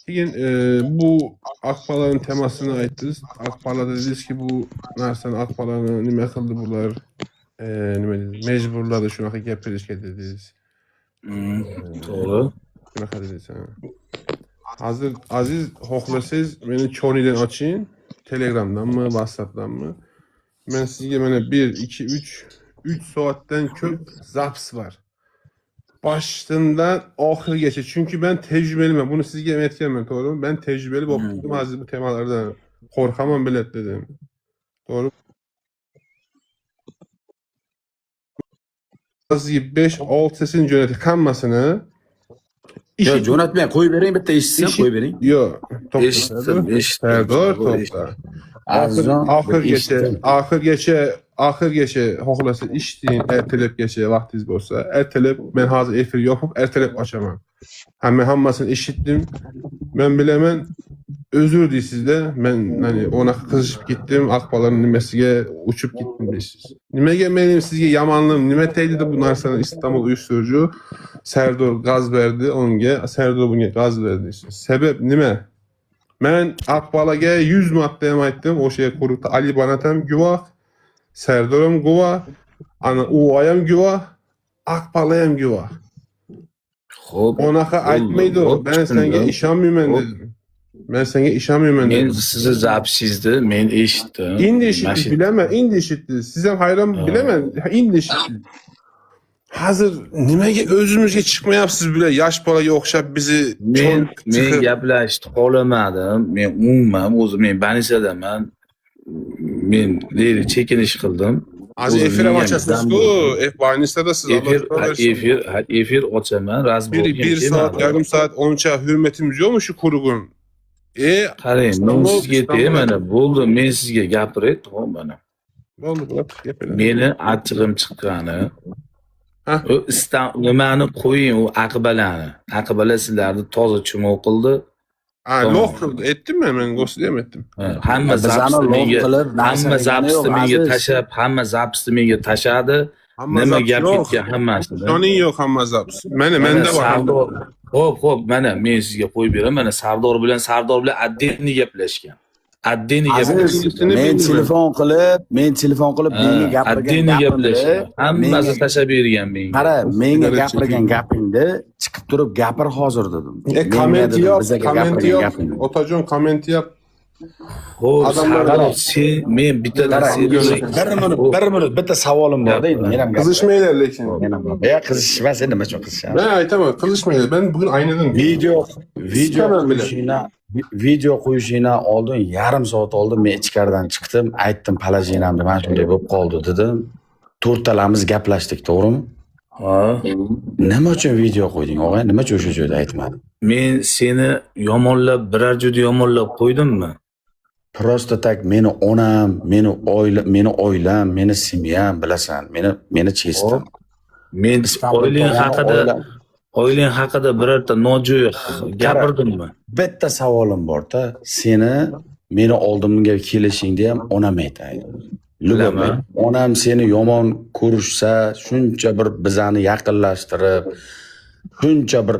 Keyin bu Akbala'nın temasini aytdingiz. Akbala dediniz ki bu narsani Akbala'nı nima qildi bular? Nima dedi? Majburladi shunaqa gapirishga dedingiz. To'g'ri. Shunaqa dedingiz. Ha. Hozir Aziz, xohlasangiz meni чёрный dan oching. Telegramdanmi, WhatsAppdanmi? Men sizga mana 1, 2, 3, 3 soatdan ko'p запись bor. Başından oxirigacha. Chunki ben tecrübeliyim. Bunu sizga ham aytganman, to'g'rimi? Ben tecrübeli bo'lib ketdim hozir bu temalardan. Qo'rqaman bilet dedim. To'g'ri. Sizga 5-6 sesini jo'natib hammasini. Yo'q, jo'natmang, qo'yib bering, bitta eshitsin, qo'yib bering. Yo'q, to'xta. Eshitdim, eshitdim. Sardor, to'xta. Azizjon, Oxirgacha, eshitdim. Oxirgacha, oxirgacha xohlasa eshiting, ertalabgacha vaqtingiz bo'lsa, ertalab men hozir efir yopib, ertalab ochaman. Ha, men hammasini eshitdim. Men bilaman, uzr deysizda, men hani unaqa qizishib ketdim, Akbalarning nimasiga uchib ketdim deysiz. Nimaga menim sizga yomonligim, nima tegdi bu narsani Istanbul uyushtiruvchi Sardor gaz berdi unga, Sardor bunga gaz berdi deysiz. Sebeb nima? Men Akbalaga 100 marta ham aytdim, o'sha quruqda Ali Banat ham guvoh, Sardor ham guvoh, ana u ham guvoh, Akbala ham guvoh. Xo'p. Unaqa aytmaydi. Xo'p, Ben senga tushundim. ishonmayman Xo'p. dedim. Men senga ishonmayman Men dedim. sizni запись ingizni men eshitdim. Endi eshitdik, Mana shu- bilaman, endi eshitdingiz. Siz ham hayron, Ha. bilaman, endi eshitdingiz. Hozir nimaga o'zimizga chiqmayapsiz bular? Yosh bolaga o'xshab bizni Men men chiqib gaplashishni xohlamadim. Men umuman o'zi men больница daman. Men deylik chekinish qildim. Hozir O'zi efir ham miyam ochasiz-ku. dam F больница dasiz. Efir Alloh bersin. efir efir ochaman, roz Bir soat, yarim soat oncha hurmatimiz yo'qmi shu qurugun? Qarang, men İstanbul- sizga aytay, İstanbul- mana bo'ldi, men sizga gapiray, tamom mana. Bo'ldi, bular gapiring. Meni achchig'im chiqqani Ha? u nimani qo'ying, u Aqbalani. Aqbala sizlarni toza chumoq qildi. Ha, Tamam. lo'q qildi. Aytdimmi men? Go'sida ham aytdim. Ha, hamma Bizani запись ni lo'q menga qilib, narsa hamma degani запись ni yo'q, menga Aziz. tashlab, hamma запись ni menga tashladi. Hamma Nima запись gap yo'q. ketgan hammasini. Joning yo'q hamma запись. Mana Mana menda bor. Sardor. Xo'p, xo'p, mana men sizga qo'yib beraman. Mana Sardor bilan отдельно gaplashgan. Отдельно Aziz, gaplashgan. men bilmayman. telefon qilib menga gapirgan Отдельно gapimni gaplashgan. Hammasi menga- tashlab bergan menga. Qara, menga Sigaret gapirgan chekib. gapingni chiqib turib gapir hozir dedim. Menga Komment dedim, yo'q, bizaga komment gapirgan yo'q. gapingni. Otajon, komment yo'q. Xo'p, Odamlar- Sardor, sen men bittadan Qara, sen bir minut, bir minut bitta savolim borda endi men ham gapiraman. Qizishmanglar lekin. Men ham gapiraman. Qizish emas, endi nima uchun qizishamiz? Men aytaman, qizishmanglar. Ben bugün aynadım. Video Sikaman bile. Video qo'yishingdan oldin yarim soat oldin men ichkaridan chiqdim, aytdim положение mda mana shunday bo'lib qoldi dedim. To'rttalamiz gaplashdik, to'g'rimi? Ha. Nima uchun video qo'yding, og'ay? Nima uchun o'sha joyda aytmading? Men seni yomonlab, biror joyda yomonlab qo'ydimmi? Просто так meni onam, meni oila, meni oilam, meni семья m bilasan, meni честь im. Men Istanbul oilang tog'ani haqida oilam. Oilang haqida birorta nojo'ya gapirdimmi? Bitta savolim borda, seni meni oldimga kelishingda ham onam aytaydi. Любой Bilaman. Onam seni yomon ko'rishsa, shuncha bir bizani yaqinlashtirib, shuncha bir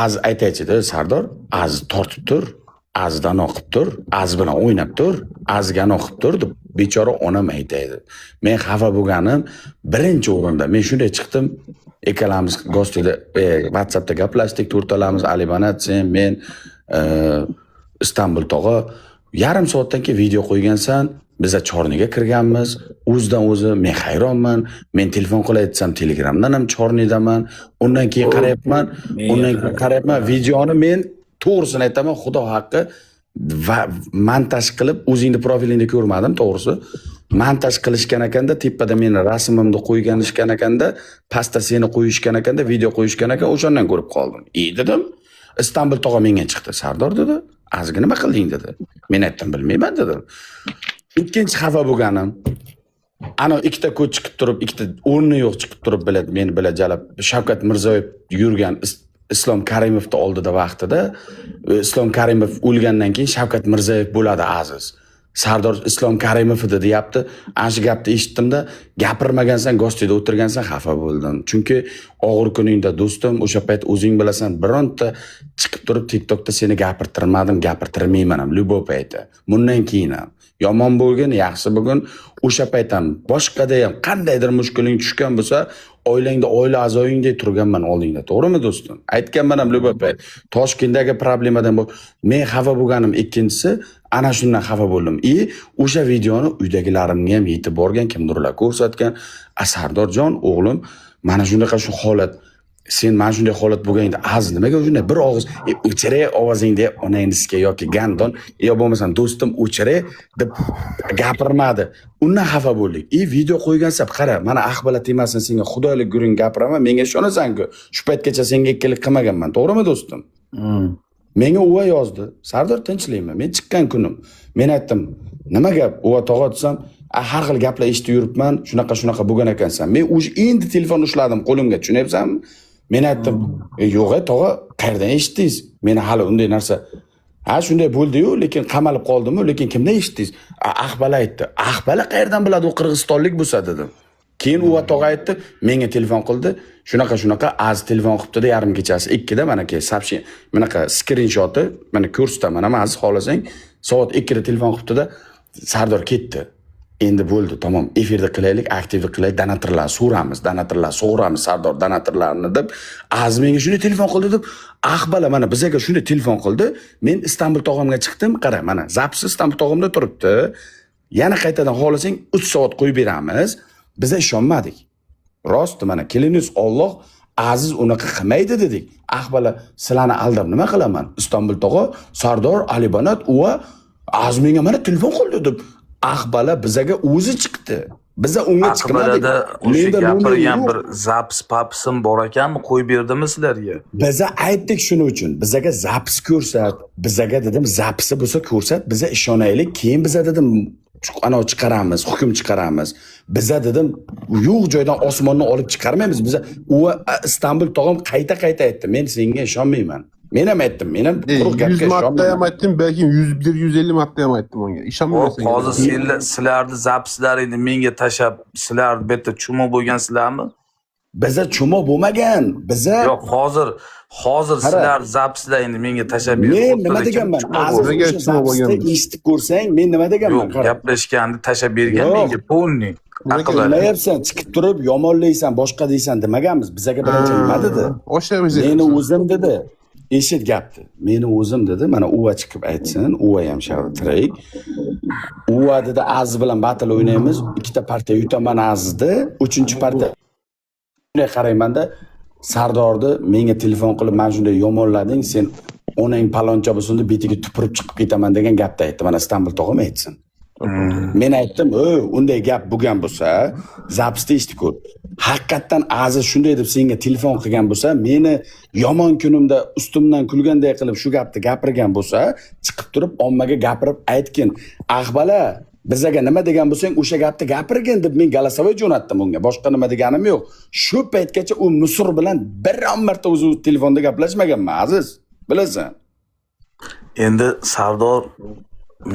az aytaychida Sardor, az tortib tur, azdan oqib tur, az bilan o'ynab tur, azgan oqib tur deb bechora onam aytaydi. Men xafa bo'lganim birinchi o'rinda men shunday chiqdim, ikkalamiz гости da WhatsAppda gaplashdik, to'rtalamiz, Ali Banat, sen, men, Istanbul tog'a. Yarim soatdan keyin video qo'ygansan, biza чёрный ga kirganmiz. O'zidan o'zi men hayronman. Men telefon qilay desam Telegramdan ham чёрный daman. Undan keyin qarayapman, undan keyin qarayapman videoni men to'g'risini aytaman, xudo haqqi va montaj qilib o'zingni profilingda ko'rmadim to'g'risi. Montaj qilishgan ekanda tepada meni rasmimni qo'yganishgan ekanda, pastda seni qo'yishgan ekanda, video qo'yishgan ekan, o'shandan ko'rib qoldim. "E" dedim. Istanbul tog'a menga chiqdi. "Sardor" dedi. "Azga nima qilding" dedi. Men aytdim, "Bilmayman" dedim. Ikkinchi xafa bo'lganim ana ikkita ko'z chiqib turib, ikkita o'rni yo'q chiqib turib biladi, meni bilan jalab Shavkat Mirziyoyev yurgan Islom Karimovni oldida vaqtida, Islom Karimov o'lgandan keyin Shavkat Mirziyoyev bo'ladi aziz. Sardor Islom Karimov edi deyapti. Ana shu gapni eshitdimda, gapirmagansan, гости da o'tirgansan, xafa bo'ldim. Chunki og'ir kuningda do'stim, o'sha payt o'zing bilasan, bironta chiqib turib TikTokda seni gapirtirmadim, gapirtirmayman ham любой payti. Bundan keyin ham yomon bo'lgin, yaxshi bo'lgin, o'sha payt ham boshqada ham qandaydir mushkuling tushgan bo'lsa, oilangda oila a'zoyingdek turganman oldingda, to'g'rimi do'stim? Aytganman ham любой payt. Toshkentdagi problemadan bu men xafa bo'lganim, ikkinchisi ana shundan xafa bo'ldim. И o'sha videoni uydagilarimga ham yetib borgan, kimdirlar ko'rsatgan. "A Sardorjon, o'g'lim, mana shunaqa shu holat, sen mana shunday holat bo'lganingda aziz nimaga shunday bir og'iz o'chiray ovozingni onangizga yoki gandon yo bo'lmasam do'stim o'chiray deb gapirmadi?" Undan xafa bo'ldik. И video qo'ygansan, qara, mana ahbala temasin senga, xudoylik guring gapiraman, menga ishonasan-ku, shu paytgacha senga ikkilik qilmaganman, to'g'rimi do'stim? Menga uva yozdi: "Sardor, tinchlikmi?" Men chiqqan kunim men aytdim: "Nima gap, uva tog'a?" desam, "A, har xil gaplar eshitib yuribman, shunaqa shunaqa bo'lgan ekansan." Men уже endi telefon ushladim qo'limga, tushunyapsanmi? Men aytdim: "Yo'q, e tog'a, qayerdan eshitdingiz? Meni hali unday narsa, ha, shunday bo'ldiyu, lekin qamalib qoldimu, lekin kimdan eshitdingiz?" "A, Ahbala aytdi." "Ahbala qayerdan biladi, u qirg'izistonlik bo'lsa?" dedim. Keyin uva tog'a aytdi, menga telefon qildi, shunaqa shunaqa az telefon qilibdida yarim kechasi 2da. Mana ke сообщение, bunaqa skrinshoti, mana ko'rsataman ham aziz, xohlasang. Soat 2da telefon qilibdida: "Sardor ketdi, endi bo'ldi, tamom, efirda qilaylik, aktivni qilaylik, donatorlarni so'ramiz, donatorlar so'ramiz, Sardor donatorlarni" deb aziz menga shunday telefon qildi deb Ahbala mana bizaga shunday telefon qildi. Men Istanbul tog'amga chiqdim, qara, mana запись Istanbul tog'imda turibdi, yana qaytadan xohlasang 3 soat qo'yib beramiz. Biza ishonmadik, rost, mana keliniz Olloh, aziz unaqa qilmaydi dedik. Ahbala, sizlarni aldab nima qilaman? Istanbul tog'a, Sardor, Alibanat, uva aziz menga mana telefon qildi deb Ahbala bizaga o'zi chiqdi, biza unga chiqmadik. Aqbalada o'sha Menda nomer gapirgan yo'q. bir запись papisim bor ekanmi, qo'yib berdimi sizlarga? Biza aytdik shuning uchun, bizaga запись ko'rsat, bizaga dedim, запись i bo'lsa ko'rsat, biza ishonaylik, keyin biza dedim anavi chiqaramiz, hukm chiqaramiz. Biza dedim yo'q joydan osmondan olib chiqarmaymiz. Biza u Istanbul tog'am qayta qayta aytdi, men senga ishonmayman. Men ham aytdim, men ham quruq 100 gapga marta ham ishonmayman. aytdim, balki 101, 150 marta ham aytdim unga. Hop, Ishonmaysan. hozir sizlarni запись laringni menga tashlab, sizlar bu yerda chumo bo'lgan sizlarmi? Biza chumo bo'lmagan. Biza Yo'q, hozir Qara. sizlar запись laringni menga tashlab berib Men nima o'rtada kim deganman? chumo Aziz, bo'ldi? Nimaga o'sha chumo запись ni bo'lganmiz? eshitib ko'rsang, men nima deganman? Yo'q, Qara. gaplashganni tashlab bergan Yo'q. menga полный. Nimaga Aqlli. Nimayapsan? Chiqib turib yomonlaysan, boshqa deysan demaganmiz. Bizaga birinchi nima dedi? O'sha biz Meni o'zim dedi. Eshit gapni. Meni o'zim dedi. Mana uva chiqib aytsin. Uva ham tirik. Uva dedi, Aziz bilan battle o'ynaymiz. Ikkita partiya yutaman Azizni. Uchinchi partiya shunday qaraymanda, Sardorni menga telefon qilib mana shunday yomonlading, sen onang paloncha bo'lsin deb betiga tupurib chiqib ketaman degan gapni aytdi. Mana Istanbul tog'am aytsin. Men aytdim, "Ey, unday gap bo'lgan bo'lsa, запись da eshitib ko'r. Haqiqatdan Aziz shunday deb senga telefon qilgan bo'lsa, meni yomon kunimda ustimdan kulganday qilib shu gapni gapirgan bo'lsa, chiqib turib ommaga gapirib aytgin. Ahbala, bizaga nima degan bo'lsang, o'sha gapni gapirgin" deb men голосовой jo'natdim unga. Boshqa nima deganim yo'q. Shu paytgacha u Musur bilan biron marta o'zi telefonda gaplashmaganman, Aziz. Bilasan. Endi Sardor,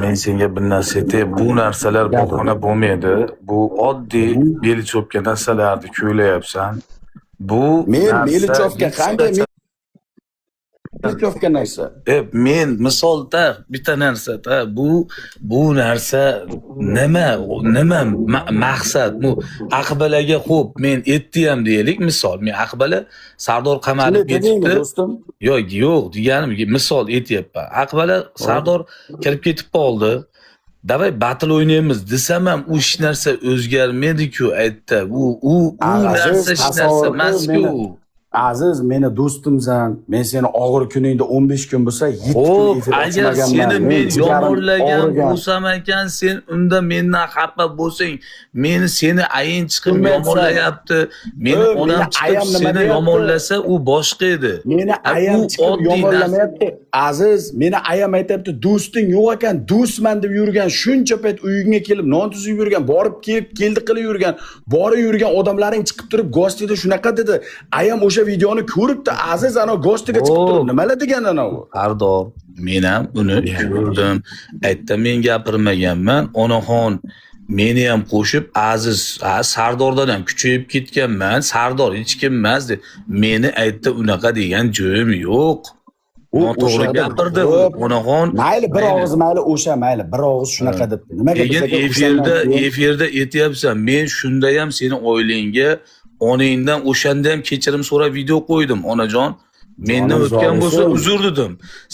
men senga bir narsa aytay, bu narsalar bahona bo'lmaydi. Bu oddiy мелочёвка narsalarni kuylayapsan. Bu Men narsa мелочёвка hech qanday qachon- мелочёвка narsa? Men misolda bitta narsada bu narsa nima maqsad bu Aqbalaga? Xo'p, men etdi ham deylik, misol, men Aqbala Sardor qamalib Shunday dedingmi, ketibdi. do'stim? Yo'q, yo'q deganim, misol aytyapman. Aqbala Sardor kirib ketib qoldi. "Давай battle o'ynaymiz" desam ham u hech narsa o'zgarmaydi-ku aytdi. U Aziz, narsa hech narsa tasavvur qil emas-ku. Aziz, meni do'stimsan. Men seni og'ir kuningda 15 kun bo'lsa, 7 kun Xo'p, efir agar ochmaganman. seni men jigarim yomonlagan og'rigan. bo'lsam ekan, sen unda mendan xafa bo'lsang, meni seni aying chiqib Tushunmayapsan. yomonlayapti, meni Ey, onam meni chiqib ayam nima seni deyapti? yomonlasa, u boshqa edi. Meni Ha, ayam bu chiqib oddiy yomonlamayapti. Aziz, meni ayam aytyapti, do'sting yo'q ekan, do'stman deb yurgan, shuncha payt uyingga kelib non tuzib yurgan, borib kelib keldi qilib yurgan, borib yurgan odamlaring chiqib turib гости da shunaqa dedi. Ayam o'sha O'sha videoni ko'ribdi Aziz, ana gostiga chiqib turib nimalar degan ana u. Sardor, men ham uni ko'rdim. Aytdim, men gapirmaganman. Onaxon meni ham qo'shib Aziz, ha, Sardordan ham kuchayib ketganman. Sardor hech kim emas deb. Meni aytdi, unaqa degan joyim yo'q. U Noto'g'ri o'shada gapirdi. ko'p. Onaxon Mayli bir og'iz, mayli o'sha, mayli bir og'iz shunaqa debdi. Nimaga Keyin bizaga efirda o'shandan keyin- efirda aytyapsan, men shunda ham seni oilangga, onangdan o'shanda ham kechirim so'rab video qo'ydim, onajon. Mendan Jonim o'tgan bo'lsa sog' uzr dedim.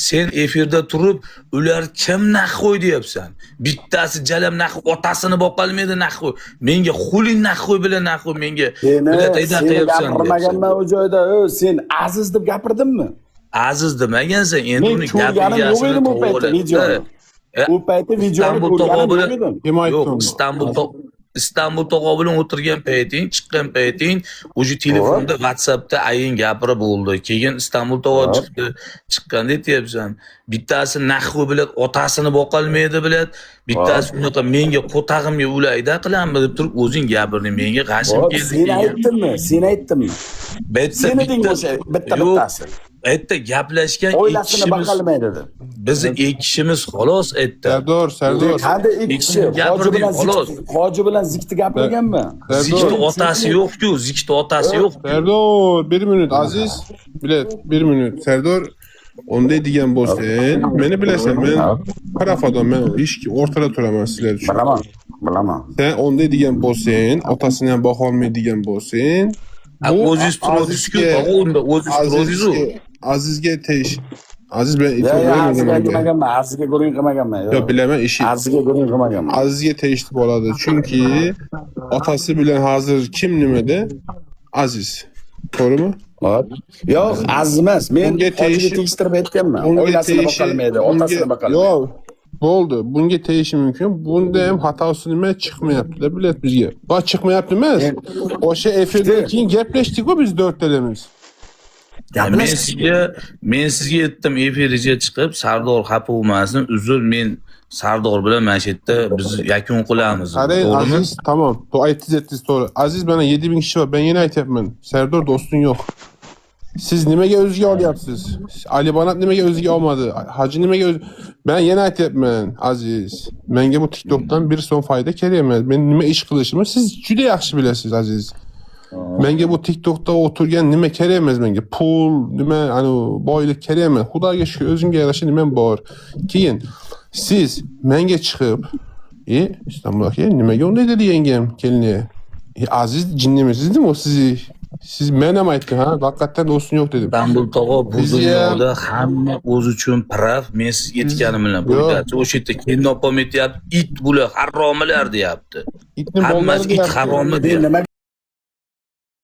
Sen efirda turib, ular kim нахуй deyapsan. Bittasi jalam нахуй, otasini boqolmaydi нахуй. Menga хули нахуй bilan нахуй menga Seni, bilat ayda seni qilyapsan deyapsan. gapirmaganman u joyda. O, sen Aziz deb gapirdinmi? Aziz demagansan, endi Men uni ko'rganim yo'q gapigasini edim u paytda videoni. E, U paytda videoni Istanbul ko'rganim tog'a yo'q edim. Kim aytdi Yo'q, uni? İstanbul tog'a bilan o'tirgan payting, chiqqan payting, уже telefonda, WhatsAppda ayin gapirib bo'ldi. Keyin Istanbul tog'a chiqdi. Chiqqanda aytyapsan. Bittasi нахуй bilan otasini boqolmaydi biladi. Bittasi unaqa menga qo'tag'imga ulayda qilammi deb turib o'zing gapirding. Menga g'ashim Hop, keldi. sen Keyin. aytdinmi? Sen aytdinmi? Bitta Sen eding bitta o'sha bitta Yo'q, bittasi. Aytdi, gaplashgan ikki Oilasini kishimiz, boqolmaydi dedi. bizni ikki kishimiz xolos aytdi. Sardor, Sardor. Qanday ikki kishi? Hoji Gapirdik, bilan xolos. Zikti, Hoji bilan Zikti gapirganmi? Zikti Sardor. otasi yo'q-ku, Zikti otasi yo'q. Sardor, bir minut Aziz. Bilet, bir minut. Sardor, unday degan bo'lsang, meni bilasan, men прав odam, men hech o'rtada turaman sizlar uchun. Bilaman, bilaman. Sen unday degan bo'lsang, otasini ham boqolmaydigan bo'lsang, Ha, bu o'zingiz turasiz-ku, Azizga- tog'a, unda o'zingiz turasiz-u. Azizga Azizga tegish. Aziz bilan Ya, ya, Azizga e'tibor aytmaganman, Azizga gurung qilmaganman. Yo'q, bilaman ishi. Azizga gurung qilmaganman. Azizga tegishli bo'ladi. Chunki otasi bilan hozir kim nimada? Aziz. To'g'rimi? Hop. Yo'q, Aziz emas. Men Unga Hojiga tegishi- tegishtirib aytganman. Unga Oilasini tegishi- boqolmaydi, unga- otasini boqolmaydi. Yo'q, bo'ldi. Bunga tegishi mumkin. Bunda ham xatosi nima chiqmayapti-da, bilet bizga. Va chiqmayapti emas. O'sha efirdan keyin gaplashdik-ku biz dörttalamiz. Men sizga aytdim, efiringizga chiqib, Sardor xafa bo'lmasin, uzr, men Sardor bilan mana shu yerda biz yakun qilamiz. Qarang, To'g'rimi? Aziz, tamam. Bu aytdingiz, aytdingiz to'g'ri. Aziz mana 7000 kishi bor. Ben yine aytyapman. Sardor do'sting yo'q. Siz nimaga o'ziga olyapsiz? Ali Banat nimaga o'ziga olmadi? Hacı nimaga o'z... Ben yine aytyapman, Aziz. Menga bu TikTok'tan bir so'm foyda kerak emas. Men nima ish qilishimni siz juda yaxshi bilasiz, Aziz. Menga bu TikTok'da o'tirgan nima kerak emas menga. Pul, nima, ani boylik kerak emas. Xudoga shukr, o'zimga yarasha nimam bor. Keyin siz menga chiqib, "E, Istanbul aka, nimaga unday dedi yengam kelini?" E, Aziz jinnimisiz o sizi? Siz men ham aytdim, ha, haqiqatdan do'sting yo'q dedim. Istanbul tog'a, bu Bizni ham- dunyoda hamma o'zi uchun прав. Men sizga aytganim bilan Yo'q. bo'lyapti. O'sha yerda kelin opam aytyapti, it bular, haromilar deyapti. Itning Hammasi bolalari it deyapti. haromi Men deyapti. nimaga